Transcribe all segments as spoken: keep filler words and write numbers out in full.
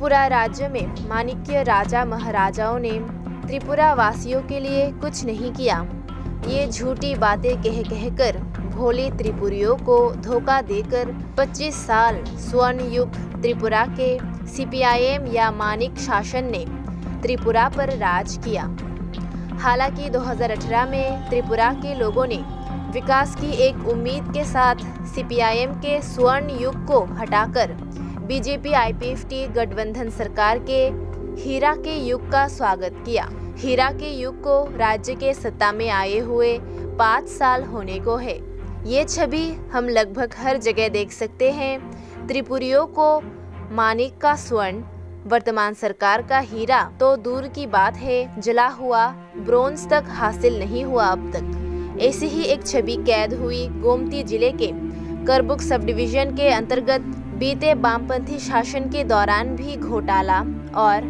पूरा राज्य में माणिक्य राजा महाराजाओं ने त्रिपुरा वासियों के लिए कुछ नहीं किया। ये झूठी बातें कह कहकर भोले त्रिपुरियों को धोखा देकर पच्चीस साल स्वर्ण युग त्रिपुरा के सीपीआईएम या माणिक शासन ने त्रिपुरा पर राज किया। हालांकि दो हज़ार अठारह में त्रिपुरा के लोगों ने विकास की एक उम्मीद के साथ सीपीआईएम के स्वर्ण युग को हटाकर बीजेपी आईपीएफटी गठबंधन सरकार के हीरा के युग का स्वागत किया। हीरा के युग को राज्य के सत्ता में आए हुए पाँच साल होने को है। ये छवि हम लगभग हर जगह देख सकते हैं। त्रिपुरियों को माणिक का स्वर्ण, वर्तमान सरकार का हीरा तो दूर की बात है, जला हुआ ब्रोंज तक हासिल नहीं हुआ अब तक। ऐसी ही एक छवि कैद हुई गोमती जिले के करबुक सब डिवीजन के अंतर्गत बीते वामपंथी शासन के दौरान भी घोटाला और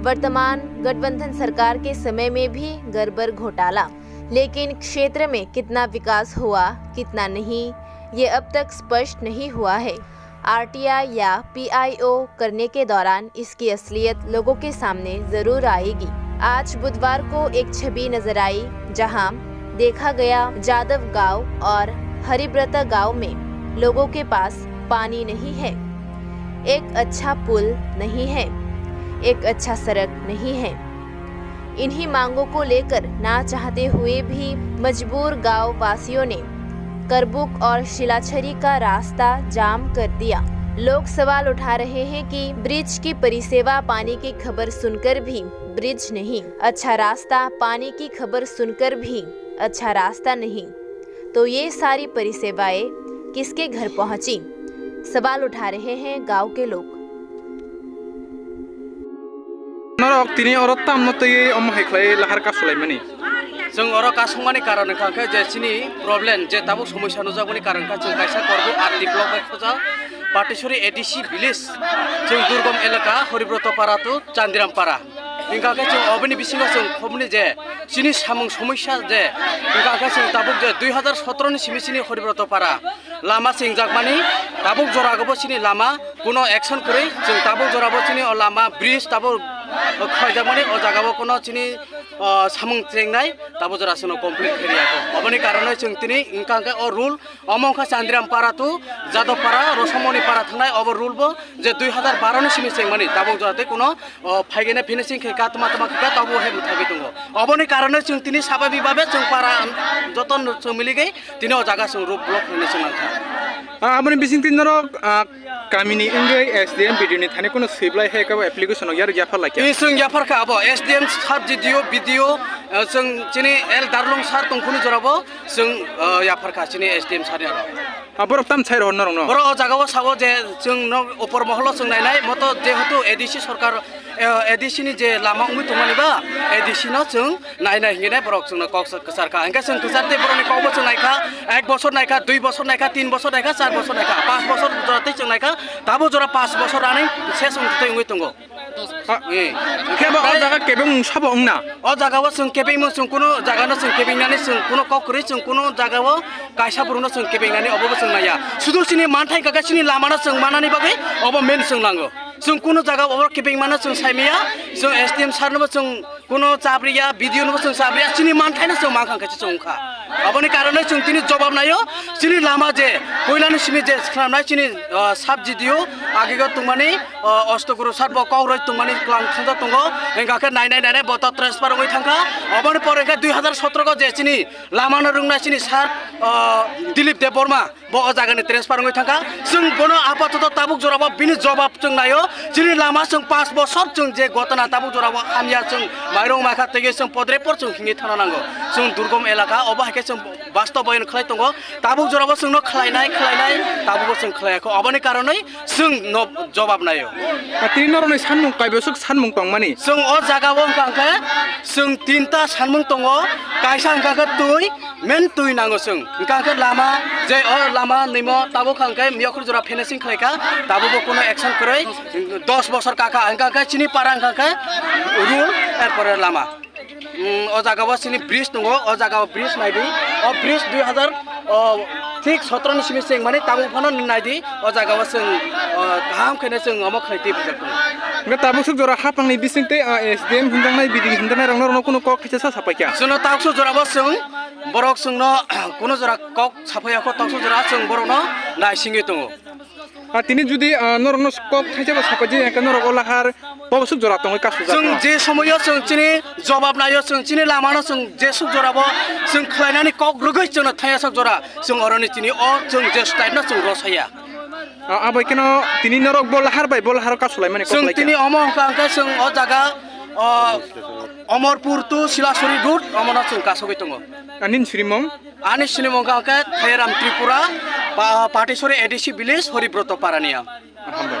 वर्तमान गठबंधन सरकार के समय में भी गड़बड़ घोटाला। लेकिन क्षेत्र में कितना विकास हुआ, कितना नहीं, ये अब तक स्पष्ट नहीं हुआ है। आरटीआई या पीआईओ करने के दौरान इसकी असलियत लोगों के सामने जरूर आएगी। आज बुधवार को एक छवि नजर आई, जहां देखा गया जादव गांव और हरिब्रता गांव में लोगों के पास पानी नहीं है, एक अच्छा पुल नहीं है, एक अच्छा सड़क नहीं है। इन्हीं मांगों को लेकर ना चाहते हुए भी मजबूर गांव वासियों ने करबुक और शिलाछड़ी का रास्ता जाम कर दिया। लोग सवाल उठा रहे हैं कि ब्रिज की परिसेवा पाने की खबर सुनकर भी ब्रिज नहीं, अच्छा रास्ता पाने की खबर सुनकर भी अच्छा रास्ता नहीं, तो ये सारी परिसेवाएं किसके घर पहुंची? सवाल उठा रहे हैं गांव के लोग। Norok tini oro tamno twiwi omo hai khlai lahar kasulaimani? Chwng oro kasungmani karon wngkha khe je chini problem, je tabuk somosya nukjakmani karon wngkha chwng kaisa korbo R D block bai khojak Patisori A D C village, chwng Durgom elaka, Horibroto para to Chandiram para. Wngkha khe chwng oboni bisingo chwng khobni je chini samung somosya je wngkha khe chwng tabuk je dui hazar sotoro ni simi chini Horibroto para lama chengjakmani, tabuk joragobo chini lama kuno action kwrwi, chwng tabuk jorabo chini o lama bridge tabuk khwlaijakmani, o jagao kuno chini, o, samung chengnai tabuk jora chwngno complete khairiyakho. Oboni karonoi chwng tini wngkha khe o rule, omo wngkha Chandiram para to Jadab para, Rosomoni para thangnai obo rule bo je dui hazar baro ni simi chengmani, tabuk jora tei kuno o, phaigene finishing khe ka tma tma khe ka tabuk hai mwthagwi tongo. Oboni karonoi chwng tini sababi babe chwng para joto chwng miligwi tini o jaga chwng road block hwnwi chwng nangkha. Ah, aboni bisingtwi norok, ah, kamini wngwi S D M B D O ni thani kuno swiblai hai kabo application rok yarwk yaphar laikha. Tini chwng yaphar kha abo S D M sir, G D O, B D O, ah, chwng chini L Darlung sir tongphuru jorabo chwng, ah, yaphar kha chini S D M sir ni aro. Ah, borok tam sai rw norok no? Borok o jaga o sao je chwng no upor moholo chwng nainai moto jehetu A D C sorkar, eh, A D C ni je lama wngwi tongmani ba A D C no chwng nainai hinwi nai borok chwngno kok kwchar kha. Hwnkhe chwng kwchar tei borokni kokbo chwng naikha, ek bosor naikha, dui bosor naikha, tin bosor naikha, char bosor naikha, panch bosor jora tei chwng naikha, tabuk jora panch bosor running se chwng tei wngwi tongo. Ah, eh. Khe ba o jaga kebeng sabo wngna? O jaga o chwng kebengmo chwng kuno jaga no chwng kebengnani chwng kuno kok kwrwi chwng kuno jaga o kaisa borok no chwng kebengnani obo bo chwng naiya. Sudu chini manthai kaka chini lama no chwng manani bagwi obo main chwng nango. Chwng kuno jaga o kebengma no chwng saimaya, chwng S D M sir no bo chwng kuno chapriya, B D O no bo chwng chapriya, chini manthai no chwng mankha khe chwng wngkha. Aboni karonoi chwng tini jobab naio, chini lama je, puilani simi je, khwnamnai chini, ah, sub G D O, agego tongmani, ah, Ostoguru sir bo kok roi tongmani klang thangja tongo, hingkha khe nai nai nai nai bo to transfer wngwi thangkha. Aboni pore khe dui hazar sotoro go je chini lama no rwngnai chini sir, ah, Dilip Debbarma, bo o jaga ni transfer wngwi thangkha. Chwng bono apatoto tabuk jora bo bini jobab chwng naio. Chini lama chwng panch bosor chwng je gotona tabuk jora bo hamya chwng mairung maikha tege chwng podre por chwng hingwi thana nango. Chwng durgom elaka obo hai khe chwng bastob bayon khlai tongo. Tabuk jora bo chwngno khlainai, khlainai, tabuk bo chwng khlaiya kho. Oboni karonoi chwng no jobab naio. A tini norokni sanmung kaiboswk sanmung tongmani? Chwng o jaga o wngkha khe chwng tinta sanmung tongo. Kaisa wngkha khe twi, main twi nango chwng. Wngkha khe lama, je o lama nimo tabuk wngkha khe miyakhur jora finishing khlaikha, tabuk bo kuno action kwrwi, dos bosor kakha, wngkha khe chini para wngkha khe rule, erpore lama. Mm, o jaga o chini bridge tongo, o jaga o bridge naidi, o bridge dui hazar, o, thik sotoro ni simi chengmani tabuk phano naidi, o jaga o chwng, o, kaham khaino chwng omo khlai twi bujak tongo. Hwnkhe tabuk swk jora haphangni bisingtwi, ah, S D M hinjaknai, B D P hinjaknai rokno, rokno kunu kok thaisa sa sapai kha. Chwngno tabuk swk jorabo chwng borok chwngno kunu jora kok saphai ya kho, tabuk swk jora chwng borokno naisingwi tongo. Ah, tini jodi, ah, norokno kok thaisa ba sapai di, hwnkhe norok o lahar bo swk jora tongwi kasujak. Chwng je somoyo chwng chini jobab naio, chwng chini lamano chwng je swk jorabo chwng khlainani kok rwgwi chwngno thaya swk jora chwng oroni tini o chwng je style no chwng rosaya. Ah, abai kheno tini norok bo lahar bai bo lahar kasulaimani kok chwng lai kha. Tini omo hwnkha hwnkhe chwng o jaga, o, Omorpur to Silasuri road omono chwng kasugwi tongo. Ah, nini sinimung? Ani sinimung hwnkha hwnkhe Thairam Tripura, Pa-, Patisori A D C village, Horibroto Parania. Ah, hambai.